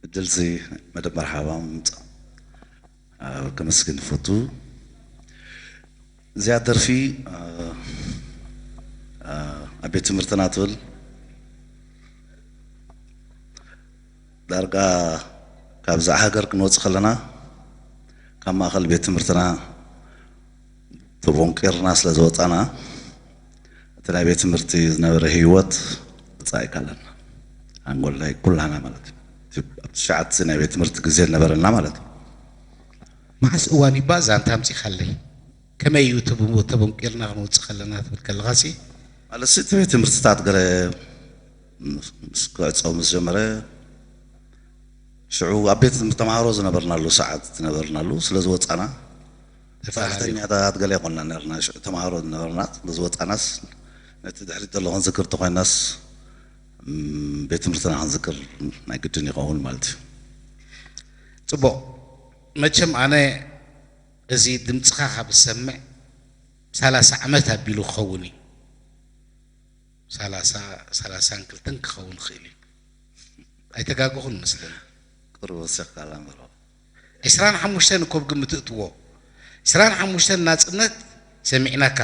እድልዚ መደብ መርሓባ ምምጻእ፣ እ፣ ከመስግን ይፈቱ። እዚኣ ደርፊ፣ እ፣ እ፣ ኣብ ቤት ትምህርትና ትብል። ዳርጋ ካብዛ ሃገር ክንወጽእ ከለና፣ ካብ ማእከል ቤት ትምህርትና ተቦንቂርና ስለ ዝወጻና፣ እቲ ናይ ቤት ትምህርቲ ዝነበረ ህይወት ምጻእ ኣይከኣለና። ኣንጎል ናይ ኩላና ማለት እዩ። እቲ ኣብ ትሽዓተ ናይ ቤት ትምህርቲ ግዜ ዝነበረና ማለት እዩ። መዓስ እዋን እዩ እባ ዛንታ ኣምጺኻለይ? ከመይ እዩ እቲ ብሞ-፣ ተቦንቂርና ክንወጽእ ከለና ትብል ከለኻሲ? ማለት እቲ ቤት ትምህርትታት ገለ ምስ፣ ምስ ክዕጸው ምስ ጀመረ፣ ሽዑ ኣብ ቤት ትምህርቲ ተምሃሮ ዝነበርናሉ ሰዓት ዝነበርናሉ ስለ ዝወጻና፣ ተፈላለዩ። ሰራሕተኛታት ገለ ኣይኮንና ነርና፣ ሽዑ ተምሃሮ ዝነበርና ስለ ዝወጻናስ፣ ነቲ ድሕሪት ዘሎ ክንዝክር ተኾይናስ፣ እም፣ ቤት ትምህርትና ክንዝክር ናይ ግድን ይኸውን ማለት እዩ። ጽቡቕ። መቸም ኣነ እዚ ድምጽኻ ካብ ዝሰምዕ ሰላሳ ዓመት ኣቢሉ ክኸውን እዩ። ሰላሳ፣ ሰላሳን ክልተን ክኸውን ይኽእል እዩ። ኣይተጋገኹን መስለኒ። ቅሩብ ወሲኽካ ኣላ እምበር። ዕስራን ሓሙሽተን እኮ ብግምት እትዎ። ዕስራን ሓሙሽተን ናጽነት ሰሚዕናካ።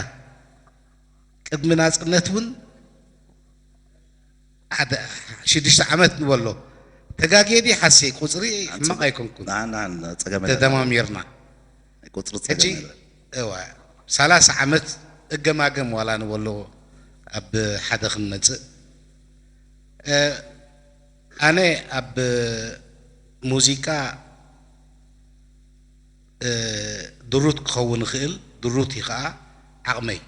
ቅድሚ ናጽነት እውን ሓደ ሽዱሽተ ዓመት ንበሎ። ተጋግየ ድየ ሓሴ ቁጽሪ ሕማቕ ኣይኮንኩን። ንዓና ጸገም የለን። ተደማሚርና። ናይ ቁጽሪ ጸገም ሕጂ የለን። እዋ፣ ሰላሳ ዓመት እገማገም ዋላ ንበሎ ኣብ ሓደ ክንመጽእ። እ፣ ኣነ ኣብ ሙዚቃ፣ እ፣ ድሩት ክኸውን ይኽእል፣ ድሩት እዩ ኸዓ ዓቕመይ።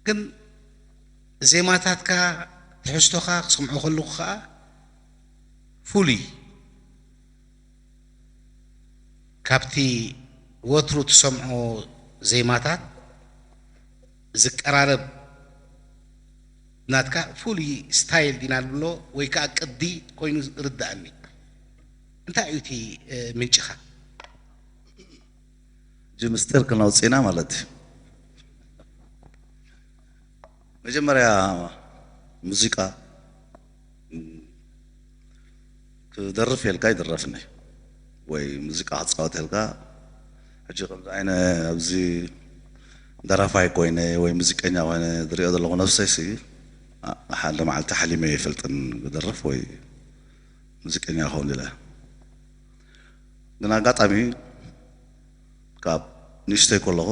ግን ዜማታትካ፣ ትሕዝቶኻ ክሰምዖ ከለኹ ኸዓ ፍሉይ፣ ካብቲ ወትሩ ትሰምዖ ዜማታት ዝቀራረብ ናትካ ፍሉይ ስታይል ዲና ንብሎ ወይ ከዓ ቅዲ ኮይኑ ይርድኣኒ። እንታይ እዩ እቲ፣ እ፣ ምንጭኻ? ሕጂ ምስጢር ክነውፅእና ማለት እዩ። መጀመርያ ሙዚቃ፣ ም፣ ክደርፍ የልካ ይድረፍኒ ወይ ሙዚቃ ክፃወት የልካ። ሕጂ ከምዚ ዓይነ ኣብዚ ደራፋይ ኮይነ ወይ ሙዚቀኛ ኮይነ ዝሪኦ ዘለኹ ነብሰይሲ፣ ኣ-፣ ሓደ መዓልቲ ሓሊመ ይፈልጥን ክደርፍ ወይ ሙዚቀኛ ክኸውን ኢለ። ግን ኣጋጣሚ ካብ ንእሽተይ ከለኹ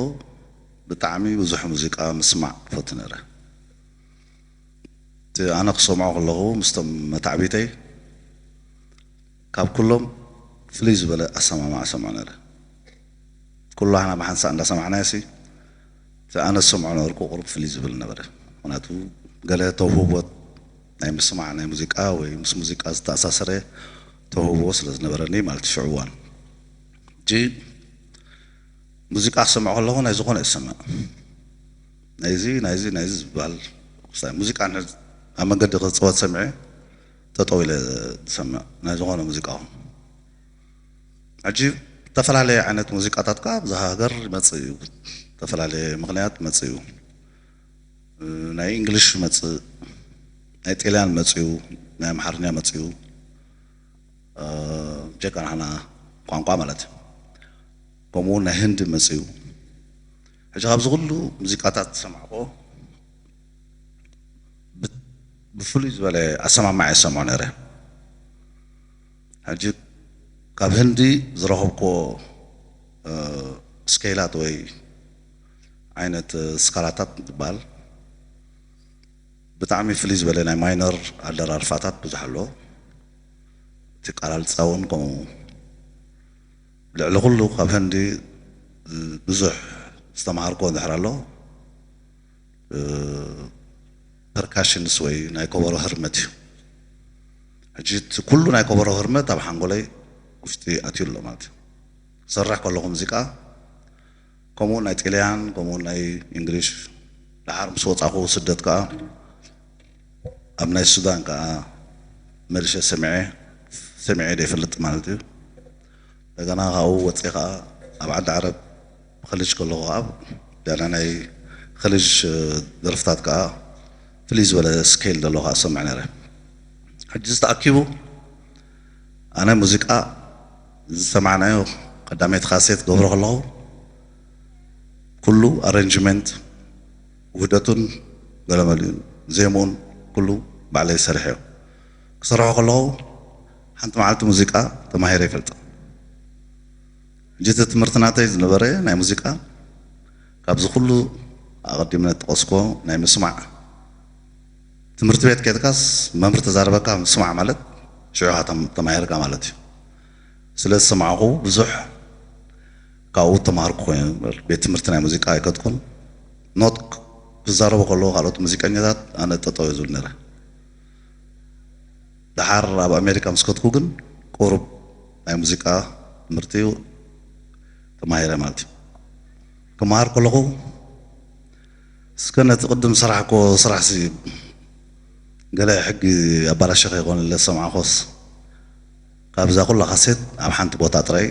ብጣዕሚ ብዙሕ ሙዚቃ ምስማዕ እፈቱ ነይረ። እቲ ኣነ ክሰምዖ ከለኹ ምስቶም መታዕቢተይ ካብ ኩሎም ፍልይ ዝበለ ኣሰማምዓ እሰምዖ ነይረ። ኩላህና ብሓንሳእ እንዳሰማዕናዮ ሲ፣ እቲ ኣነ ዝሰምዖ ነበርኩ ቁሩብ ፍልይ ዝብል ነበረ። ምኽንያቱ ገለ ተውህቦት ናይ ምስማዕ ናይ ሙዚቃ ወይ ምስ ሙዚቃ ዝተኣሳሰረ ተውህቦ ስለ ዝነበረኒ ማለት እዩ ሽዑ እዋን። ሕጂ ሙዚቃ ክሰምዕ ከለኹ ናይ ዝኾነ እየ ዝሰምዕ። ናይዚ፣ ናይዚ፣ ናይዚ ዝበሃል ክስታይ ሙዚቃ እንድሕር ኣብ መንገዲ ክጽወት ሰሚዐ ጠጠው ኢለ ዝሰምዕ ናይ ዝኾነ ሙዚቃ እውን። ሕጂ ዝተፈላለየ ዓይነት ሙዚቃታት ከኣ ኣብዚ ሃገር ይመጽእ እዩ። ዝተፈላለየ ምኽንያት ይመጽእ እዩ። ናይ እንግሊሽ ይመጽእ፣ ናይ ጣልያን መጽኡ፣ ናይ ኣምሓርኛ መጽኡ፣ እ፣ ጀጋናህና ቋንቋ ማለት እዩ። ከምኡ እውን ናይ ህንዲ መጽኡ። ሕጂ ካብዚ ኩሉ ሙዚቃታት ዝሰማዕኮ ብ-፣ ብፍሉይ ዝበለ ኣሰማማዕ እየ ዝሰምዖ ነይረ። ሕጂ ካብ ህንዲ ዝረኸብኮ፣ እ፣ ስኬላት ወይ ዓይነት ስካላታት ዝበሃል ብጣዕሚ ፍልይ ዝበለ ናይ ማይነር ኣደራርፋታት ብዙሕ ኣሎ። እቲ ኣቀላልጻ እውን ከምኡ። ልዕሊ ኩሉ ካብ ህንዲ፣ እ፣ ብዙሕ ዝተምሃርኮ እንድሕር ኣሎ፣ እ፣ ፐርካሽንስ ወይ ናይ ከበሮ ህርመት እዩ። ሕጂ እቲ ኩሉ ናይ ከበሮ ህርመት ኣብ ሓንጎለይ ውሽጢ ኣትዩ ኣሎ ማለት እዩ። ክሰርሕ ከለኹ ሙዚቃ፣ ከምኡ ናይ ጣልያን፣ ከምኡ ናይ እንግሊሽ፣ ደሓር ምስ ወጻኹ ስደት ከኣ፣ ኣብ ናይ ሱዳን ከኣ መልሸ ሰሚዐ፣ ሰሚዐ ዘይፈልጥ ማለት እዩ። እንደገና ካብኡ ወጺኤ ከኣ ኣብ ዓዲ ዓረብ ኸልጅ ከለኹ ከኣ፣ ገለ ናይ ኸልጅ ደርፍታት ከኣ ፍልይ ዝበለ ስኬል ዘለዎ ከኣ እሰምዕ ነይረ። ሕጂ ዝተኣኪቡ ኣነ ሙዚቃ ዝሰማዕናዮ ቀዳመይቲ ካሴት ገብሮ ከለኹ ኩሉ ኣረንጅመንት ውህደቱን ገለመሊኡን ዜምኡን ኩሉ ባዕለይ ሰሪሐዮ። ክሰርሖ ከለኹ ሓንቲ መዓልቲ ሙዚቃ ተማሂረ ይፈልጥ። ሕጂ እቲ ትምህርቲ ናተይ ዝነበረ ናይ ሙዚቃ ካብዚ ኩሉ ኣቐዲምና ዝጠቐስኮ ናይ ምስማዕ ትምህርቲ ቤት ኬድካስ መምህር ተዛረበካ ምስማዕ ማለት ሽዑ ኢኻ ተም- ተማሂርካ ማለት እዩ። ስለ ዝሰማዕኹ ብዙሕ ካብኡ ተማሃርኩ ኮይኑ እምበር ቤት ትምህርቲ ናይ ሙዚቃ ኣይከድኩን። ኖት ክዛረቡ ከለዉ ካልኦት ሙዚቀኛታት ኣነ ጠጠው እየ ዝብል ነይረ። ደሓር ኣብ ኣሜሪካ ምስ ከድኩ ግን ቁሩብ ናይ ሙዚቃ ትምህርቲ ተማሂረ ማለት እዩ። ክመሃር ከለኹ እስከ ነቲ ቅድም ዝሰራሕኮ ስራሕሲ ገለ ሕጊ ኣባላሸኸ ይኾን ኢለ ዝሰማዕኮስ ካብዛ ኩላ ካሴት ኣብ ሓንቲ ቦታ ጥራይ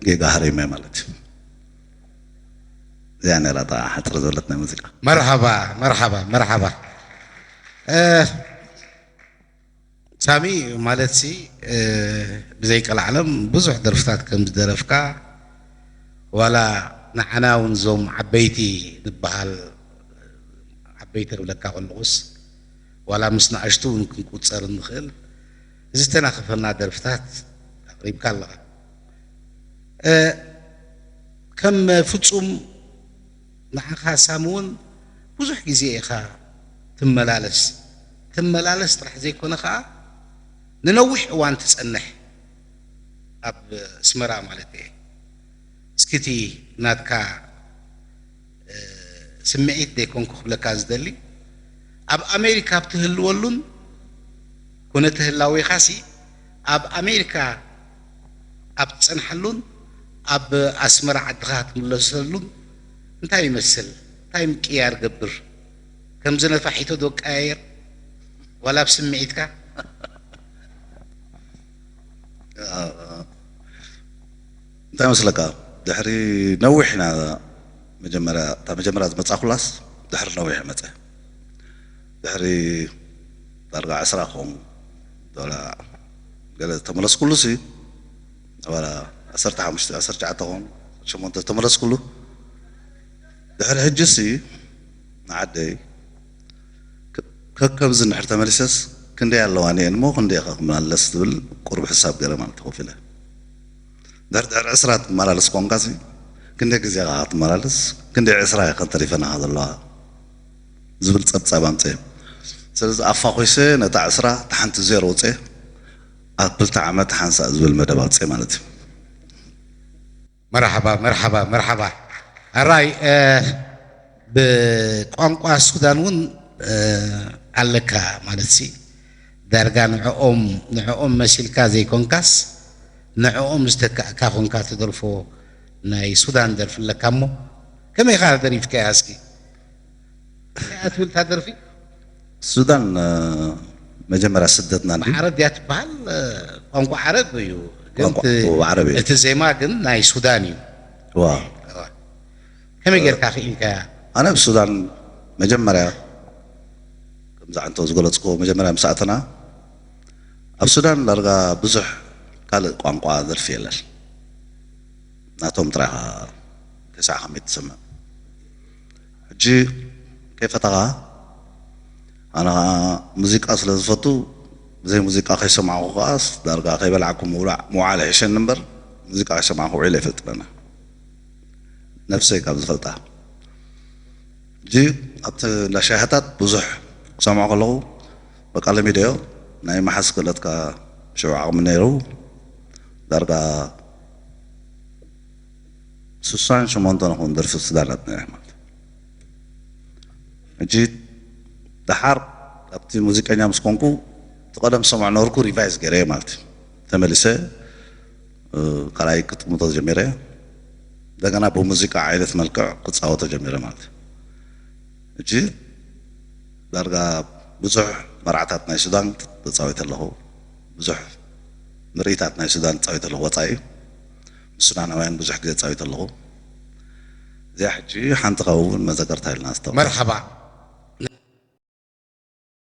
ጌጋ ሃሪመ ማለት እዩ። እዚኣ ነይራ እታ ሓፅር ዝበለት ናይ ሙዚቃ። መርሓባ መርሓባ መርሓባ። እ፣ ሳሚ ማለት ሲ እ፣ ብዘይ ቀልዓለም ብዙሕ ደርፍታት ከም ዝደረፍካ ዋላ ንዓና እውን እዞም ዓበይቲ ዝበሃል ዓበይቲ ክብለካ ከለኹስ ዋላ ምስ ንኣሽቱ እውን ክንቁፀር እንኽእል ዝተናኸፈና ደርፍታት ኣቕሪብካ ኣለኻ። እ፣ ከም ፍጹም ንዓኻ ሳሚ እውን ብዙሕ ግዜ ኢኻ ትመላለስ። ትመላለስ ጥራሕ ዘይኮነ ኸዓ ንነዊሕ እዋን ትጸንሕ ኣብ ኣስመራ ማለት እየ። እስኪ እቲ ናትካ እ፣ ስምዒት ደይኮንኩ ክብለካ ዝደሊ ኣብ ኣሜሪካ ኣብ ትህልወሉን ኩነተ ህላዌኻሲ ኣብ ኣሜሪካ ኣብ ትጸንሓሉን ኣብ ኣስመራ ዓድኻ ትምለሰሉን እንታይ ይመስል? እንታይ ምቅያር ገብር? ከምዚ ነፋሒቶ ዶ ቀያየር ዋላ ኣብ ስምዒትካ? እንታይ መስለካ ድሕሪ ነዊሕ ኢና መጀመርያ እታ መጀመርያ ዝመፃኩላስ ድሕሪ ነዊሕ መፀ ድሕሪ ዳርጋ ዕስራ ክኸውን ዶላ ገለ ተመለስኩሉ ሲ ኣባላ ዓሰርተ ሓሙሽተ ዓሰርተ ትሽዓተ ክኸውን ሸሞንተ ዝተመለስኩሉ ድሕሪ ሕጂ ሲ ንዓደይ ከከብዚ እንድሕር ተመሊሰስ ክንደይ ኣለዋኒ እየን እሞ ክንደይ ኢኻ ክመላለስ ዝብል ቁሩብ ሕሳብ ገይረ ማለት ኮፍ ኢለ ድሕሪ ድሕሪ ዕስራ ትመላለስ ኮንካሲ ክንደይ ግዜ ኢኻ ክትመላለስ ክንደይ ዕስራ ኢኸን ተሪፈናኻ ዘለዋ ዝብል ፀብፃብ ኣምፅአ ስለዚ ኣፋኺሰ ነታ ዕስራ እታ ሓንቲ ዜሮ ውፅአ ኣብ ክልተ ዓመት ሓንሳእ ዝብል መደብ ኣውፅአ ማለት እዩ መርሓባ መርሓባ መርሓባ ኣራይ ብቋንቋ ሱዳን እውን ኣለካ ማለት ሲ ዳርጋ ንዕኦም ንዕኦም መሲልካ ዘይኮንካስ ንዕኦም ዝተካእካ ኮንካ ትደርፎ ናይ ሱዳን ደርፊ ኣለካ እሞ ከመይ ኢኻ ደሪፍካያ እስኪ እንታይ እያ ትብል እታ ደርፊ ሱዳን መጀመርያ ስደትና ንሕና ዓረብ ድያ ትበሃል ቋንቋ ዓረብ እዩ ግን ቋንቋ ዓረብ እዩ እቲ ዜማ ግን ናይ ሱዳን እዩ ዋ ከመይ ጌርካ ክኢልካያ ኣነ ኣብ ሱዳን መጀመርያ ከምዚ ዓንቶ ዝገለፅክዎ መጀመርያ ምስ ኣተና ኣብ ሱዳን ዳርጋ ብዙሕ ካልእ ቋንቋ ደርፊ የለን ናቶም ጥራይ ኢኻ ተስዓ ከመይ ትሰምዕ ሕጂ ከይፈተኻ ኣነ ከዓ ሙዚቃ ስለ ዝፈቱ ብዘይ ሙዚቃ ከይሰማዕኩ ከዓ ዳርጋ ከይበላዕኩ ምውላዕ ምውዓል ይሕሸኒ እምበር ሙዚቃ ከይሰማዕኩ ውዒለ ኣይፈልጥን ኣነ ነብሰይ ካብ ዝፈልጣ ሕጂ ኣብቲ እንዳ ሻሂታት ብዙሕ ክሰምዖ ከለኹ በቃ ለሚደዮ ናይ መሓዝ ክእለትካ ሽዑ ዓቕሚ ነይሩ ዳርጋ ስሳን ሸሞንተን ክኸውን ደርፊ ስዳላት ነይረ ማለት ሕጂ ደሓር ኣብቲ ሙዚቀኛ ምስ ኮንኩ እቲ ቀደም ዝሰምዖ ነበርኩ ሪቫይዝ ገይረ ማለት እዩ ተመሊሰ ካልኣይ ክጥምቶ ጀሚረ እንደገና ብሙዚቃ ዓይነት መልክዕ ክፃወቶ ጀሚረ ማለት እዩ ሕጂ ዳርጋ ብዙሕ መርዓታት ናይ ሱዳን ተፃዊተ ኣለኹ ብዙሕ ምርኢታት ናይ ሱዳን ተፃዊተ ኣለኹ ወፃኢ ምስ ሱዳናውያን ብዙሕ ግዜ ተፃዊተ ኣለኹ እዚኣ ሕጂ ሓንቲ ካብውን መዘከርታ ኢልና ዝተው መርሓባ